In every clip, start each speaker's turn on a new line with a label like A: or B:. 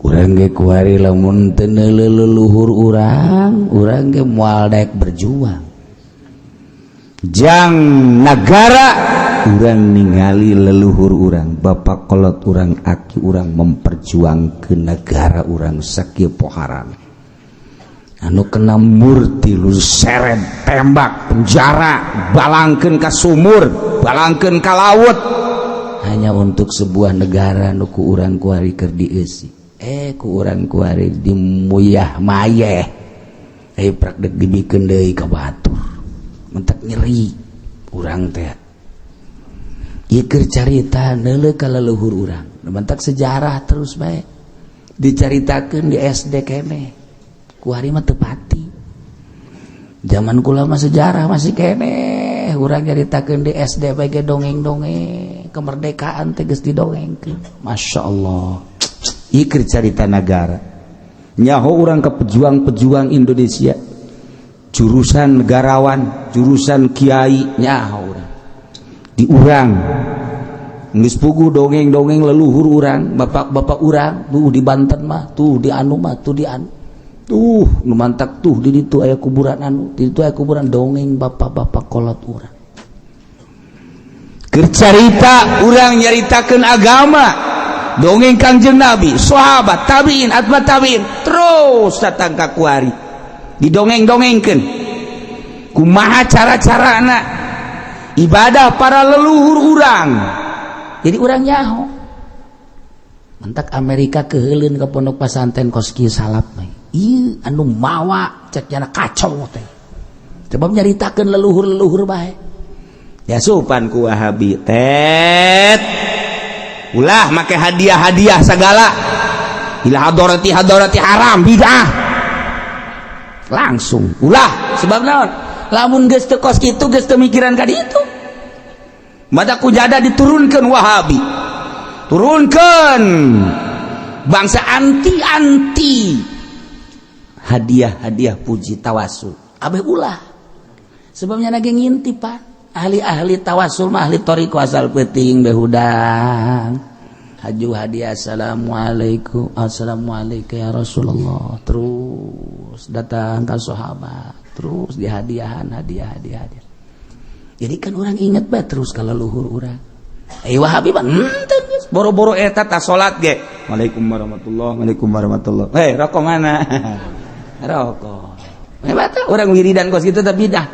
A: Urang ge kuari lamun teu leluhur urang, urang ge moal daek berjuang jang nagara. Urang ningali leluhur urang, bapak kolot urang, aki urang memperjuangkeun negara urang sakieu poharana, anu kena murti lu seret, tembak, penjara, balangkeun ka sumur, balangkeun ka laut, hanya untuk sebuah negara nu ku urang kuari keur dieusi, ku urang kuari dimuyah mayeh, prak dek dibikeun deui ka batur. Mentak nyeri urang teh. Ieu keur carita neuleuh ka leluhur urang. Mentak sejarah terus bae dicaritakeun di SD keneh, kuari mah teu pati. Zaman kula mah sejarah masih keneh urang nyaritakeun di SD bae ge, dongeng-dongeng kemerdekaan teh geus didongengkeun. Masya Allah, ieu keur carita nagara. Nyaho urang ke pejuang-pejuang Indonesia, jurusan negarawan, jurusan kiai, nyaho urang di urang geus puguh dongeng-dongeng leluhur urang, bapak-bapak urang tuh di Banten mah tuh, di anu mah tuh, di anu tuh, nu mantak tuh di ditu aya kuburan anu, di ditu aya kuburan, dongeng bapak-bapak kolot urang. Keur carita urang nyaritakeun agama, dongeng Kangjeng Nabi, sahabat, tabiin, atba tabiin, terus datang ka kuari didongeng-dongengkeun kumaha cara-carana ibadah para leluhur urang. Jadi urang nyaho. Mentak Amerika keheuleun ke pondok pesantren kos kieu salap mah. Ieu anu mawa cek jana kacau teh, sebab nyaritakeun leluhur-leluhur bae.
B: Ya supan ku Wahabi tet, ulah make hadiah-hadiah segala, ila hadorati hadorati, haram, bid'ah
A: Langsung ulah. Sebab naon? Lamun geus teu kos kitu, geus teu mikiran ka ditu.
B: Mata kujada diturunkan Wahabi, turunkan bangsa anti-anti
A: hadiah-hadiah, puji, tawasul, abeh ulah. Sebabnya lagi ngintip, Pak, ahli-ahli tawasul mah, ahli thoriqoh, asal penting behudang haju hadiah, assalamualaikum, assalamualaikum ya Rasulullah, terus datang ke sahabat, terus di hadiahan, hadiah, hadiah, hadiah. Jadi kan orang inget bae terus kalau leluhur urang. Wahabi mah henteu geus.
B: Boro-boro eta, tas salat ge, Waalaikum warahmatullah, Waalaikum warahmatullah, hei, rokok mana,
A: rokok. Hebat orang wiridan kos gitu, tapi dah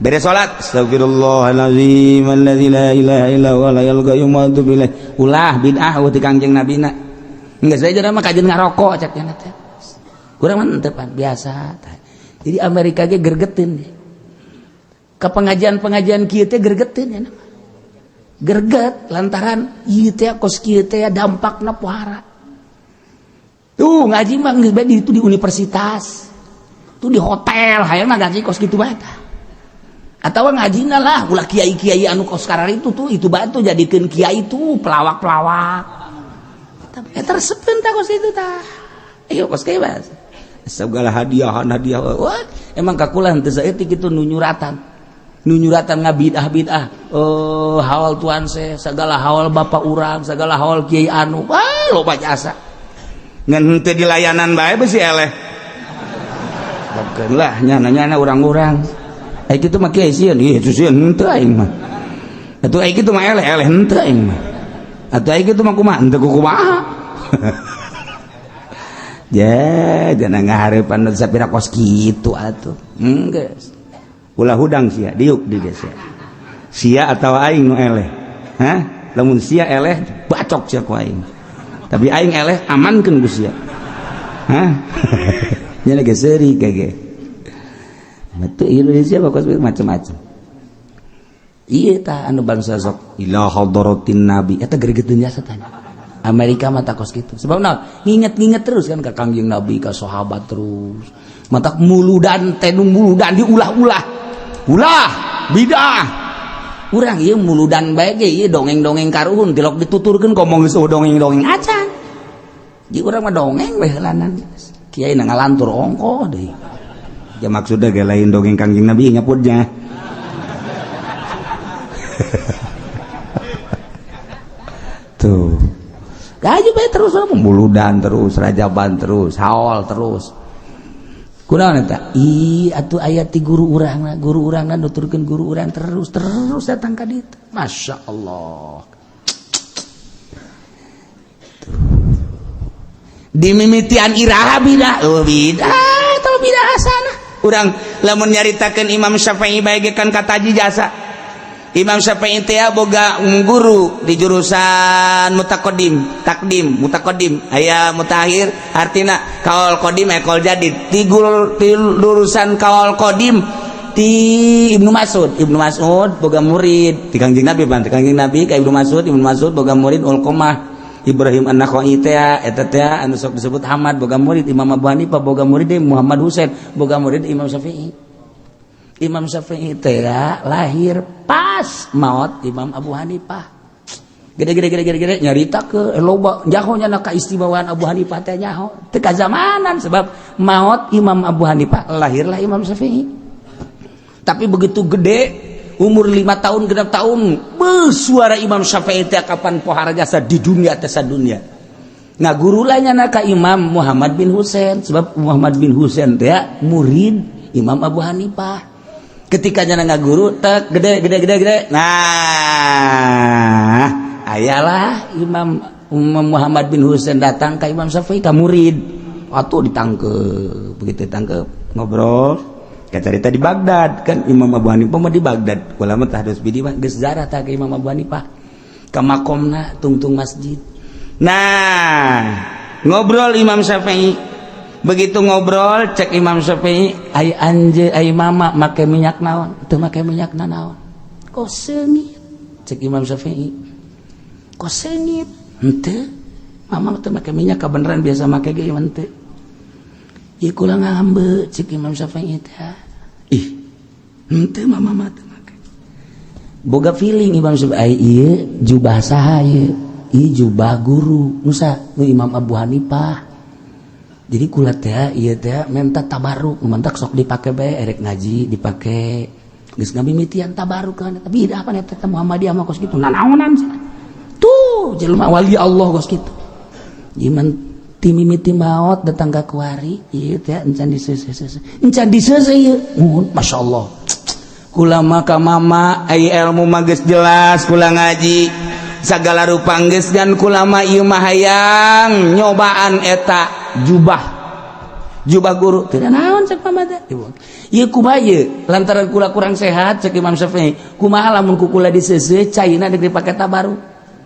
B: beres salat, astagfirullahalazim alladzi la ilaha illa huwa la qayyum wa atubu ilaih.
A: Ulah, bid'ah ti Kangjeng Nabina. Geus saja mah kajeun ngarokok cek nya teh. Kurang mah henteu pan biasa. Jadi Amerika ge gergetin ke pengajian-pengajian kieu teh, gergetin ya nama. Gerget lantaran ieu teh kos kieu teh dampakna pohara. Tuh ngaji mah geus bae di itu, di universitas. Tuh di hotel hayang ngaji kos kitu bae tah. Atau ngajina lah ulah kiai-kiai anu kos karar itu tuh, itu batu jadikeun kiai tuh pelawak-pelawak. Eta resepeun tah kos itu tah. Ayo kos kieu bae.
B: Segala hadiah hadiah.
A: Wah, emang kakula henteu saeutik itu nu nyuratan. Nu nyuratan ngabidah bidah. Oh, haul tuan se, segala haul bapak urang, segala haul kiai anu. Wah, loba jasa.
B: Ngan henteu di layanan bae besi eleh.
A: Bakeun lah nyana-nyana urang-urang. Ai kitu mah kiai sieun,
B: ieu sieun henteu aing mah. Atuh ai kitu mah eleh, eleh henteu aing mah. Atuh ai kitu mah kumaha, henteu kumaha.
A: Ya, jangan ngahareupan sapira kos kitu atuh. Geus.
B: Ulah hudang sia, diuk di desa. Sia atau aing nu eleh? Hah? Lamun sia eleh, bacok sia ku aing. Tapi aing eleh, amankeun ku sia. Hah?
A: Nya lagi seuri kage. Betul, Indonesia kos macam-macam. Iya tah anu bangsa sok
B: ila hadratin nabi.
A: Eta gregeteun jasa tanya. Amerika mah kos gitu. Sebab naon? Nginget-nginget terus kan ke Kangjeng Nabi, ke sahabat terus. Matak muludan teh, nu muludan diulah-ulah.
B: Ulah bidah.
A: Urang ieu muludan bae ge, ieu dongeng-dongeng karuhun tilok dituturkeun
B: ngomong geus dongeng-dongeng
A: acan. Jadi urang mah dongeng we heulanan. Kiai na ngalantur ongko deui.
B: Ya maksudnya ge lain dongeng Kangjeng Nabi nyapudnya. Tuh.
A: Gaji bae terus muludan terus, rajaban terus, haol terus. Kunaon eta? Ih, atuh aya ti guru urangna, guru urangna nuturkeun guru urang terus terus datang ka ditu. Masya Allah. Dimimitian iraha bidah, oh bidah atau bidah hasanah. Urang lamun nyaritakeun Imam Syafi'i bae ge kan kataji jasa. Imam Syafi'i teh boga guru di jurusan mutaqaddim, takdim, mutaqaddim, aya mutakhir artina kaul qadim aya kaul jadid. Di jurusan kaul qadim ti Ibnu Mas'ud, Ibnu Mas'ud boga murid ti Kangjeng Nabi pan, ti Kangjeng Nabi ka Ibnu Mas'ud, Ibnu Mas'ud boga murid Ulqamah. Ibrahim An-Nakhai teh eta teh anu sok disebut Hamad boga murid Imam Abu Hanifah boga murid Muhammad Husain boga murid Imam Syafi'i. Imam Syafi'i teh lahir pas maot Imam Abu Hanifah. Gede-gede gede-gede gede nyarita ke loba nyaho nya kaistimewaan Abu Hanifah teh nyaho teu kazamanan sebab maot Imam Abu Hanifah lahirlah Imam Syafi'i. Tapi begitu gede umur 5 tahun genap tahun suara Imam Syafi'i teh kapan pohara jasa di dunia teh sadunya. Nah guru lainnya ka Imam Muhammad bin Husain sebab Muhammad bin Husain teh murid Imam Abu Hanifah. Ketika nyana ngaguru tek gede gede gede gede nah ayalah Imam Muhammad bin Husain datang ke Imam Syafi'i ka murid atuh ditangkep begitu ditangkep ngobrol cerita di Baghdad kan Imam Abu Hanifah mah di Baghdad ulama tahdus bidi mah geus zarah tah ka Imam Abu Hanifah ka makomna tungtung masjid. Nah ngobrol Imam Syafi'i begitu ngobrol cek Imam Syafi'i ai anje ai mama make minyak naon teu make minyak nanaon kok seungit cek Imam Syafi'i kok seungit henteu mama teu make minyak kabeneran biasa make ge ieu henteu ieu kula ngambeu cek Imam Syafi'i teh ih henteu mama mah teu make boga feeling Imam Syafi'i ai ieu jubah saha ieu ieu jubah guru nusa nu Imam Abu Hanifah. Jadi kula teh ieu teh menta tabaruk, mantak sok dipake bae erek ngaji dipake. Geus ngamimitian tabaruk kan tapi apa eta teh Muhammadiyah mah kos kitu nanaonan cenah. Tuh jelema wali Allah kos kitu. Iman ti mimiti maot datang ka kuari ieu teh encan diseuseuh. Encan diseuseuh ieu. Masyaallah. Kula mah ka mama ai ilmu mah geus jelas kula ngaji sagala rupa geus dan kula mah ieu mah hayang nyobaan eta jubah jubah guru tidak naon cek mama teh ieu kumaha ieu lantaran kula kurang sehat cek Imam Syafi'i kumaha lamun ku kula diseuseuh caina deuk dipake tabaruk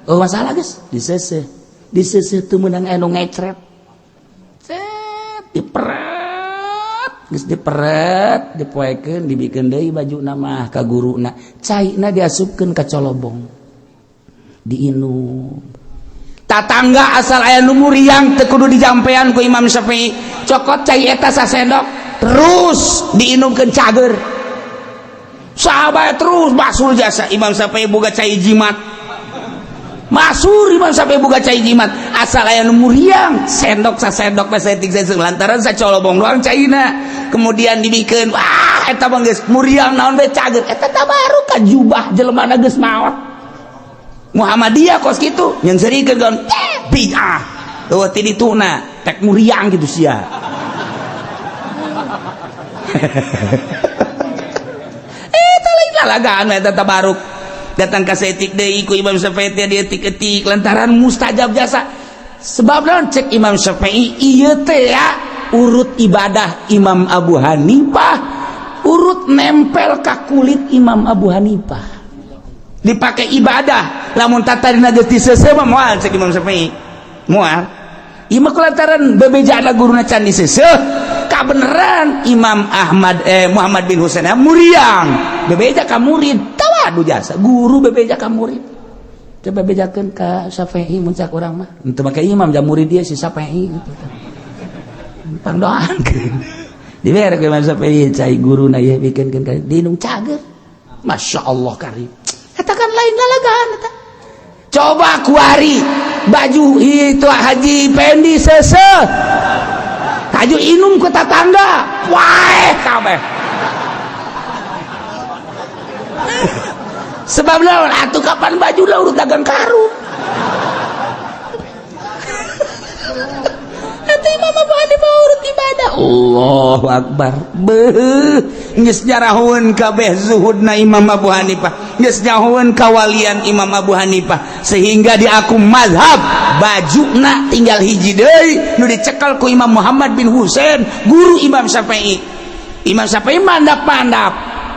A: oh masalah geus diseuseuh diseuseuh teu meunang anu ngecret cet diperet geus diperet dipoekeun dibikeun deui bajuna mah ka guruna caina diasupkeun ka colobong diinum tatangga asal aya nu muriang teu kudu dijampean ku Imam Syafi'i cokot cai eta sasendok terus diinumkeun cager sahabat terus basul jasa Imam Syafi'i boga cai jimat masur Imam Syafi'i boga cai jimat asal aya nu muriang sendok sasendok bae saeutik saeutik lantaran sacolobong doang caina kemudian dibikeun wah eta mah geus muriang naon bae cager eta tabaruk ka jubah jelema geus maot Muhammadiyah kos gitu yang serikeun kan bid'ah eueuh ti dituna tek muriang gitu sia. Eta lain lalagaan eta tabaruk datang ka saeutik deui ku Imam Syafi'i teh dietik-etik lantaran mustajab jasa sebab naon cek Imam Syafi'i ieu teh ya urut ibadah Imam Abu Hanifah urut nempel ka kulit Imam Abu Hanifah dipakai ibadah lamun tatarina geus diseuseuh mah moal cek Imam Syafi'i moal ieu mah kulantaran bebejana guruna can diseuseuh kabeneran Imam Ahmad Muhammad bin Husain muriang bebeja ka murid tawadu jasa guru bebeja ka murid coba bejakeun ka Syafi'i mun cak urang mah henteu make imam jam murid dia si Syafi'i gitu pangdoankeun dibere ku Imam Syafi'i cai guruna ieu bikeunkeun ka diinum cager Masya Allah karim katakan lain lalagaan eta. Coba kuari baju itu Haji Pendi seuseuh Haji inum ke tetangga wae kabeh sebab lawan atuh kapan baju lah urut dagang karung. Eta Imam Abu Hanifah urut ibadah. Allahu Akbar. Beuh, geus nyarahoeun kabeh zuhudna Imam Abu Hanifah. Geus nyahoeun kawalian Imam Abu Hanifah sehingga diaku mazhab bajuna tinggal hiji deui nu dicekel ku Imam Muhammad bin Husain, guru Imam Syafi'i. Imam Syafi'i mandap-mandap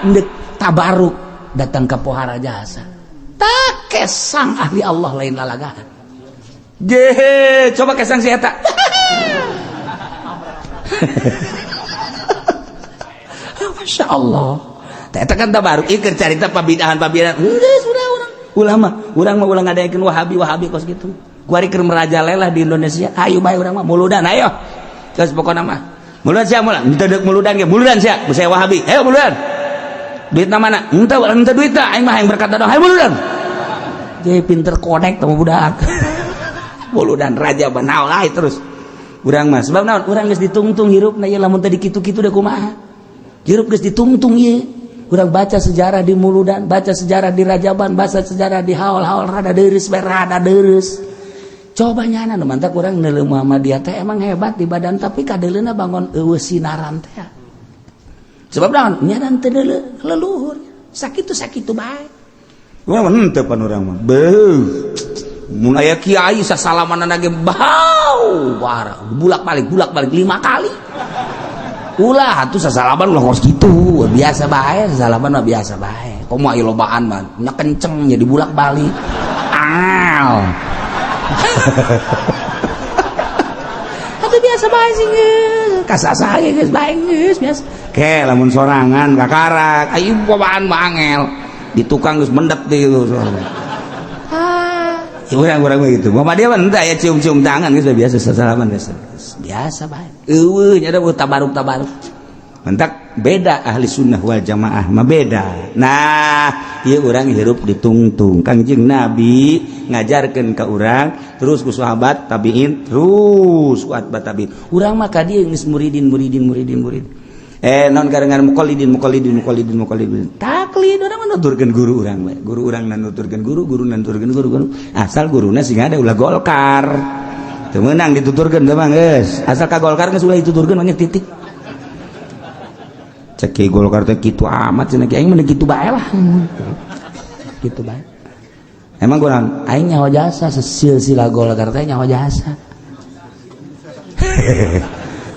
A: ndek tabaruk datang ke pohara jasa. Tak kesang ahli Allah lain lalagahan. Jehe, coba kesang si eta. Masya Allah. Eta kan tabaruk ieu keur carita pabidahan-pabidahan. Geus udah urang ulama, urang mah ulah ngadaekeun Wahabi-Wahabi kos kitu. Kuari keur merajalela di Indonesia. Ayo bae urang mah muludan ayo. Geus pokona mah. Muludan sia mula, henteu deuk muludan ge, muludan sia, saya Wahabi. Ayo muludan. Duitna mana? Henteu, henteu duitna, aing mah hayang berkat doang. Ayo muludan. Jadi pinter konek teh budak. Muludan raja banal lain terus. Urang mah sebab naon? Urang geus ditungtung hirupna ieu lamun teu dikitu-kitu da kumaha. Hirup geus ditungtung ieu. Urang baca sejarah di Muludan, baca sejarah di Rajaban, baca sejarah di haul-haul rada deureus bae rada deureus. Coba nyana nu mantak urang neuleuh Muhammadiyah teh emang hebat di badan tapi kadeuleuna bangun eueuh sinaran teh. Sebab naon? Nyana teu leluhur. Sakitu-sakitu bae. Urang mah henteu pan urang mah. Beuh. Mun aya kiai sasalamanana ge bau parah, bulak-balik 5 kali. Ulah atuh sasalaman ulah kos kitu, biasa bae sasalaman mah biasa bae. Komo aya lobaan mah nya kenceng jadi bulak-balik. Al. Atuh biasa bae sih geus. Kasasa ge geus bae geus biasa. Ke lamun sorangan kakarak, ayo bawaan mah angel. Di tukang geus mendet deui itu. Urang-urang begitu. Muhammadiyah mah henteu aya cium-cium tangan geus biasa sasalaman biasa. Biasa bae. Eueuh nya da tabaruk-tabaruk. Mentak beda ahli sunnah wal jamaah mah beda. Nah, ieu urang hirup ditungtung. Kangjeng Nabi ngajarkeun ka urang terus ku sahabat tabiin terus ku atba tabiin. Urang mah ka dieu geus muridin muridin muridin murid. Non karengan muqallidin muqallidin muqallidin muqallidin. Taklid urang mah nuturkeun guru urang we. Guru urang nuturkeun guru, guru nuturkeun guru, guru. Asal guruna sing ada ulah Golkar. Teu meunang dituturkeun teh mah geus. Asal ka Golkar geus ulah dituturkeun banyak titik. Cek kiai Golkar teh kitu amat cenah kiai aing mah kitu bae lah. Kitu bae. Emang kurang aing nyaho jasa silsilah Golkar teh nyaho jasa.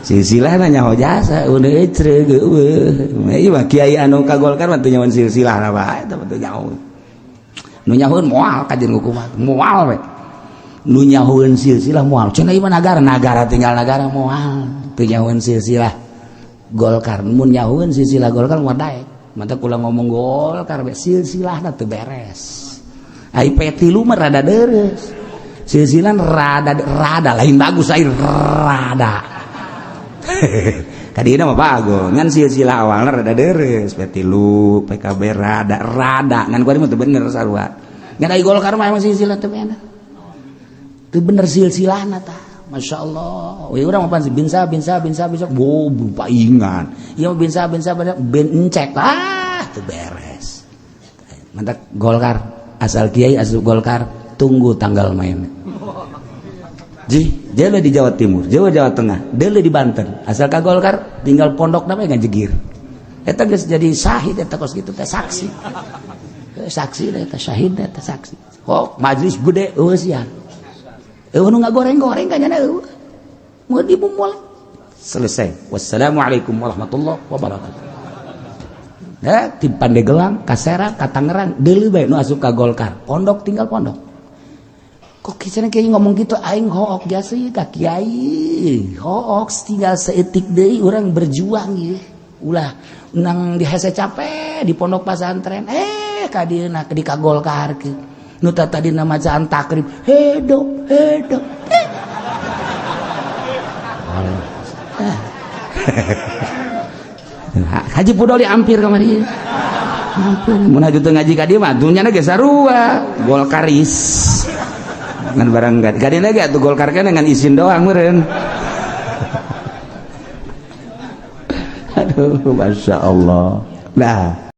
A: Silsilah na nyaho jasa udah ecre geueuh. Ieu mah kiai anu ka Golkar mah teu nyahoan silsilah na bae eta mah teu nyaho. Nu nyahoeun moal kajeun hukuman, moal we. Nu nyahoeun silsilah moal. Cenah ieu mah nagara, nagara tinggal nagara moal. Teu nyahoeun silsilah Golkar. Mun nyahoeun silsilah Golkar moal daek. Mantap kula ngomong Golkar be silsilahna teu beres. Ai P3 mah rada deres. Silsilah rada rada lain bagus ai rada. Kadina mah bagus ngan silsilah awalna rada deres P3 PKB rada rada ngan kuari mah teu bener sarua. Ngan ai Golkar mah emang silsilah teu bener. Teu bener silsilahna tah. Masya Allah. Wih urang mah pan binsa binsa binsa binsa bo paingan. Ieu mah binsa binsa binsa ben encek ah teu beres. Mantak Golkar asal kiai asup Golkar tunggu tanggal main. Ji, dia di Jawa Timur, Jawa Jawa Tengah, dia di Banten. Asal ka Golkar tinggal pondok namanya ngajegir. Eta geus jadi syahid eta kos kitu teh saksi. Saksi eta syahid eta saksi. Oh, majelis gede eueuh sia. Eueuh nu ngagoreng-goreng ka nyana eueuh. Mun dimumul. Selesai. Wassalamualaikum warahmatullahi wabarakatuh. Nah, di Pandeglang, ka Serang, ka Tangerang, deuleu bae nu asup ka Golkar. Pondok tinggal pondok. Kok kisahnya kayak ngomong gitu aing hook jasa ka kiai hook tinggal seetik deui urang berjuang ieu ulah nang dihese capek di pondok pesantren ka dieu di ka Golkar nu tadina macaan takrib hedop hedop Haji Pudoli hampir kamari hampir mun haju teu ngaji ka dieu mah dunyana ge sarua Golkaris ngan barang gadina ge atuh Golkar kan ngan izin doang meureun. Aduh, Masya Allah. Nah.